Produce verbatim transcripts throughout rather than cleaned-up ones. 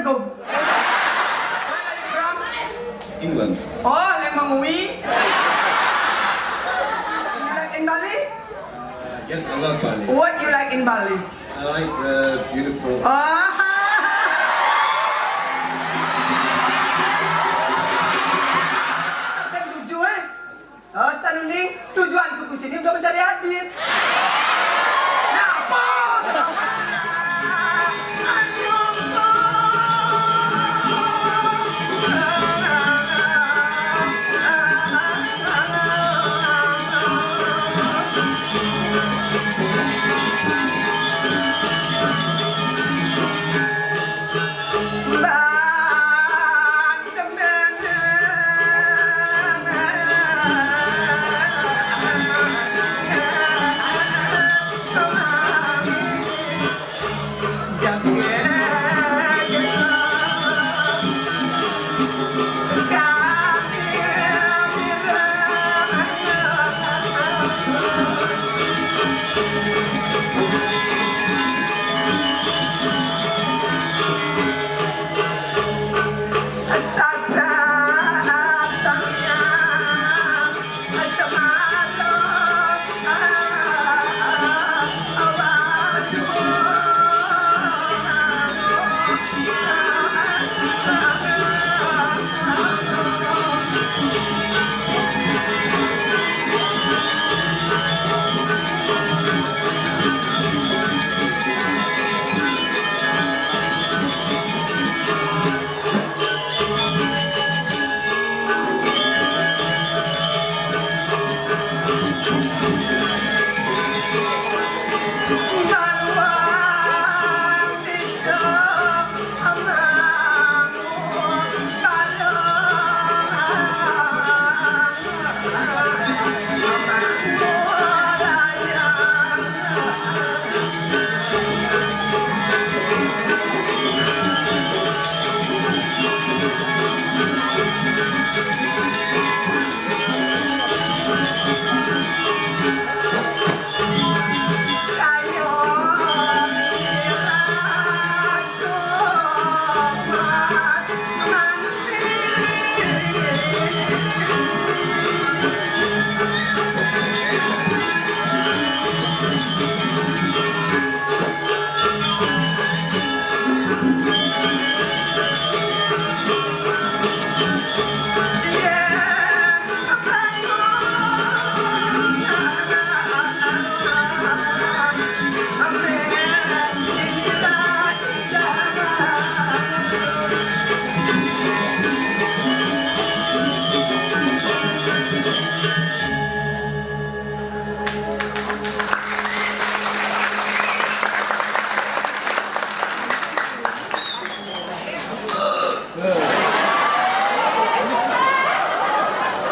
Assalamualaikum. Where are you from? England. Oh, Lembang Uwi. You like in Bali? Uh, yes, I love Bali. What you like in Bali? I like the beautiful. Ah. Kan tujuh, eh? Oh, Ustaz Nuning, tujuanku ke sini untuk mencari Adit. Napa?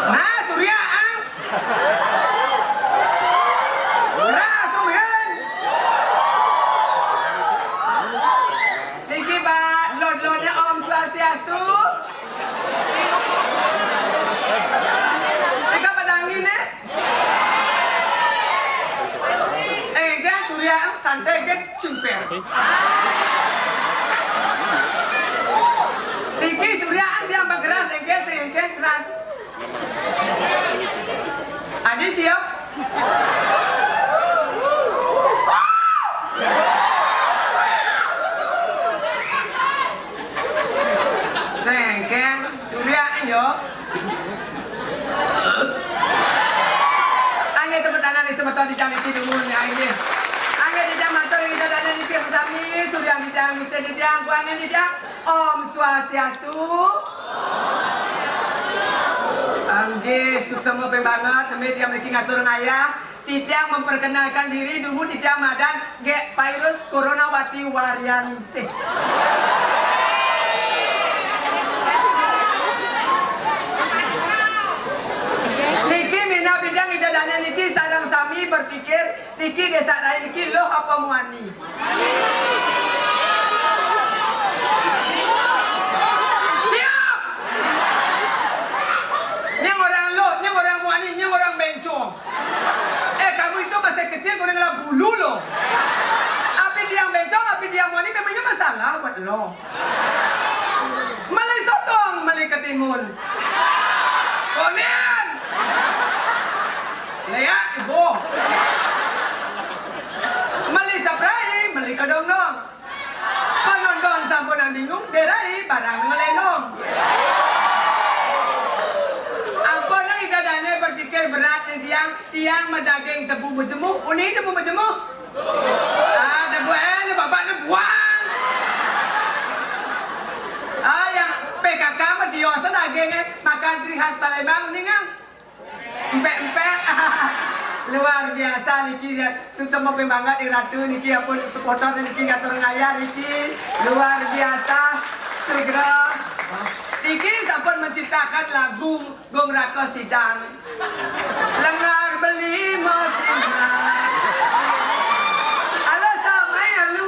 Nah, Surya, ah. Nah, Surya. Niki, Pak, lot-lotnya Om Swastiastu. Ika pedangin, eh? Eh, dia Surya, santai, dia cimper. Niki Surya, dia bergerak, eh, dia, eh, dia keras. Adi siap? Sengkeng, Surya, ayo. Angge tepuk tangan di semeton di jam iki dulu, ya, ini. Angge di jam matur, kita ada di jam sami, Surya di jam, kita di jam, kuangan di jam. Om Swastiastu. Nggih, suksma ping banget, tembe tiyang mriki ngatur ngayah. Titiang memperkenalkan diri, dumun titiang madan nggih virus corona wati varian C. Niki minab titiang Ida Dane niki sareng sami berpikir Niki Desa Rai niki luh apa muani? Siap! Nyang orang luh, nyang orang muani, nyang orang bencong. Eh, kamu itu masih kecil, kurang lah bulu loh. Api tiang bencong, api tiang muani, memangnya masalah buat lo. Timun. Konin. Leak ibu. Meli saprai, meli kedong-dong. Penonton sampunang bingung, derai barang ngelenong. Ampun, nang Ida Dane berpikir berat nih tiang, tiang medaging tebu bejemuh, uni tebu bejemuh. Ah, tebu eh, lu babak tebuan. Ah, yang P K K mah tiosan daging eh, makan ciri khas Palembang, uni nggih. Empek-empek. Luar biasa niki ya. Sukses mobil banget di Ratu niki, ampun, supporter niki ngatur ngayah niki. Luar biasa. Segera. Niki sampun menciptakan lagu Gung Raka Sidang. Lengar beli mesin. Halo, samai halo.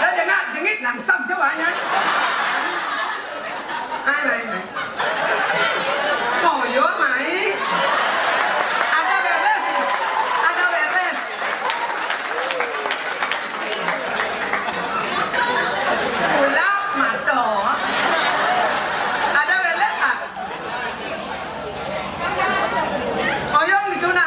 Dah jengak jengit langsam jawanya. Mai, mai, mai. Poyo, mai. Ada beres. Ada beres. Ulap mato. Ada beres, Pak? Oyong di tuna.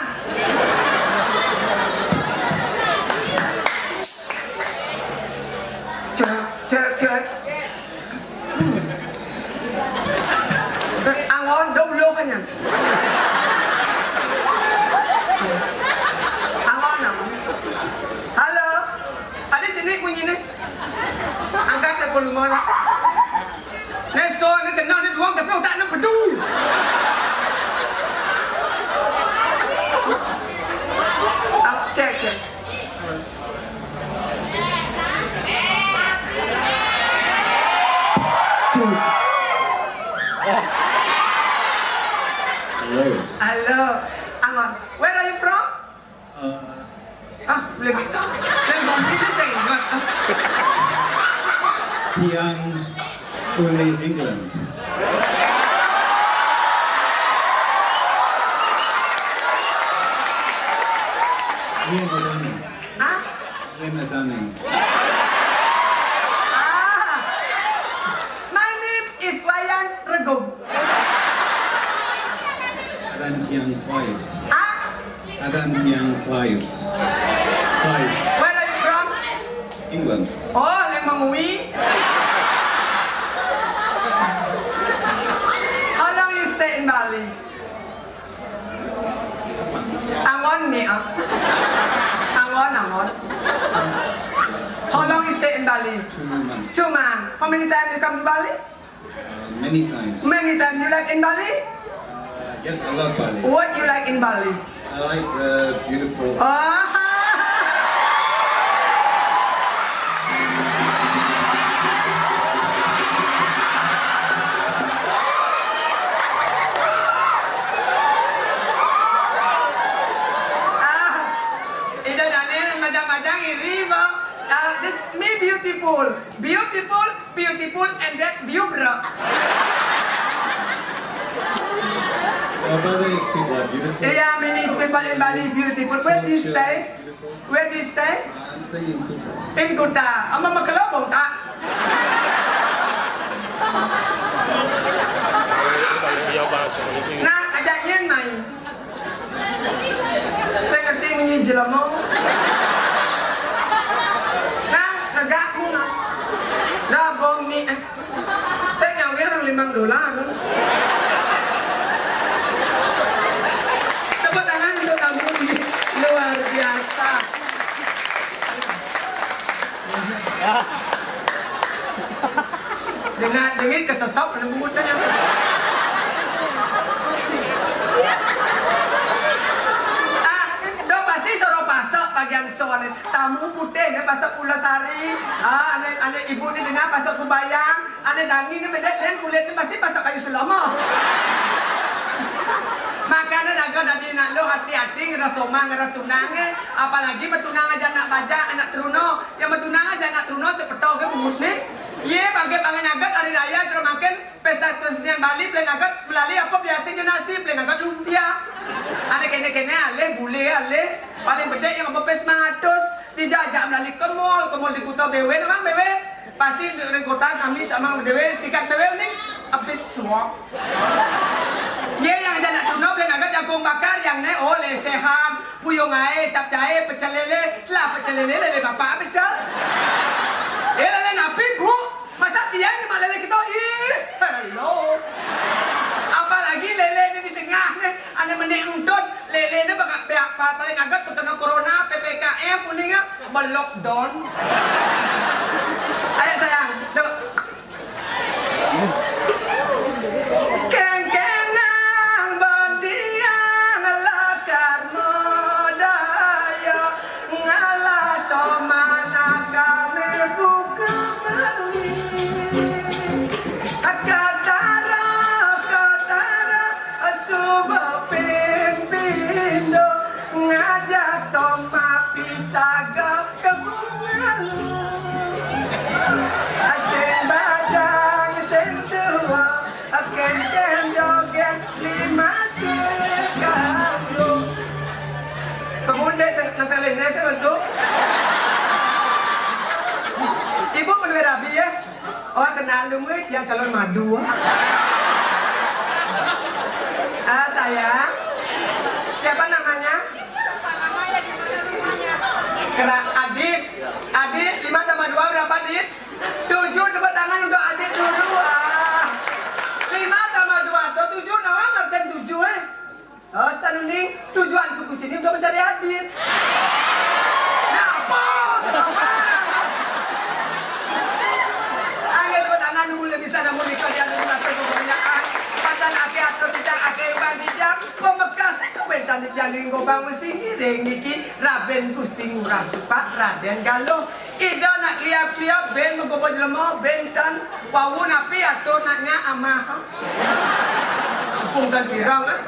Cek, cek, cek. Eh, angon, dong lo kan ya. Angon, angon. Halo. Ada sini kunci ni. Angkat ke volume lah. Ni so ni kenal ni duang tapi otak nak pedu. Ah, cek, cek. Hello. Hello. Hang on. Where are you from? Uh, Ah, boleh kita? Boleh ngomong kita tengok. Tiang boleh England. Ian Adani. Ah? Ian Adani. Ah. My name is Wayan Regum. Adan Tiang Clive. Ah? Adan Tiang Clive. Clive. Where are you from? England. Oh, Lembang Uwi. How long you stay in Bali? Months. Angon ni, ah. Angon, angon. How long you stay in Bali? Two months. Two months. How many times you come to Bali? Uh, many times. Many times. You like in Bali? Uh, yes, I love Bali. What you like in Bali? I like the beautiful. Ah. Ah, Ida Daniel macam-macam iri, Bang. Ah, this me beautiful. Beautiful, beautiful, and that beautiful. Our Balinese people are beautiful. Yeah, many people in Bali is beautiful. Where do you stay? Where do you stay? I'm staying in Kuta. In Kuta. Ama makalobong tak? Nah, ajak nyen mai. Saya ngerti munyi jelema. Nah, negak mu nah. Nah, bong ni, eh. Saya nyawer orang limang dolar. Tepuk tangan untuk tamu ni. Luar biasa. Dengan dengit kesesap lembut tanya. Ah, dong pasti suruh pasak bagian sore. Tamu putih ni pasak pula sari. Ah, ane, ane ibu ni dengar pasak kubayang. Ane dangi ni beda lain kulit ni pasti pasak kayu selama. Makanya jaga dadi nak lo hati-hati ngerasa omah ngerasa tunang eh. Apalagi betunang aja anak bajak, anak teruno. Yang betunang aja anak teruno tu petau ke bungut ni. Ye bangkit paling agat hari raya terus makin pesta kesenian Bali paling agat melali apa biasa je nasi paling agat lumpia. Ada kene-kene alih bule alih paling bedek yang apa pes matus tidak ajak melali ke mall, ke mall di Kuta bewe memang bewe pasti untuk orang kota kami sama bewe sikat bewe ni. Abit suok. Ye, nyang anak duno beli ngaget jagung bakar, nyang ne, oh, lesehan, puyung ae, cap jae, pecel lele, lah pecel lele, lele bapak pecel. Eh, lele napi, Bu? Masa tiang ni mak lele kito? Ih, hello. Apalagi lele ni di tengah ni, ane mending entut, lele ni baka, baka, paling agak terkena corona, P P K M, kuning ah, belok don. Ayo sayang, tuh. Kengkenang bodiang lakar modaya, ngalah somana kami buka beli. Katara, katara, suba pimpindo, ngajak soma pisaga kebungan. Sing bajang, sing tua, kenten joget lima sekandung. Pemuda se-, ngeselin, ngeselin tuh. Ibu menurut Abi ya? Oh, kenal lu, Mui, yang calon madu. Ah, sayang. Siapa namanya? Kera Adit. Adit, lima tambah dua berapa, Dit? Tujuh, tepuk tangan untuk Adit dulu, ah. Lima tambah dua, tuh tujuh, nawa ngerti tujuh, eh? Oh, Ustaz Nuning, tujuanku ke sini untuk mencari Adit. Napa? Angin buat tangan dulu bisa namun di kalian dulu nanti kebanyakan. Pasal ake atau tidak ake uang dijam, pemekas kewentan di jaring gobang mesti ngiring niki Raden Gusti Ngurah Cepat Raden Galuh. Ida nak liap-liap ben megobo jelema ben tan wau napi atur naknya amah. Kampung tan pirang, eh.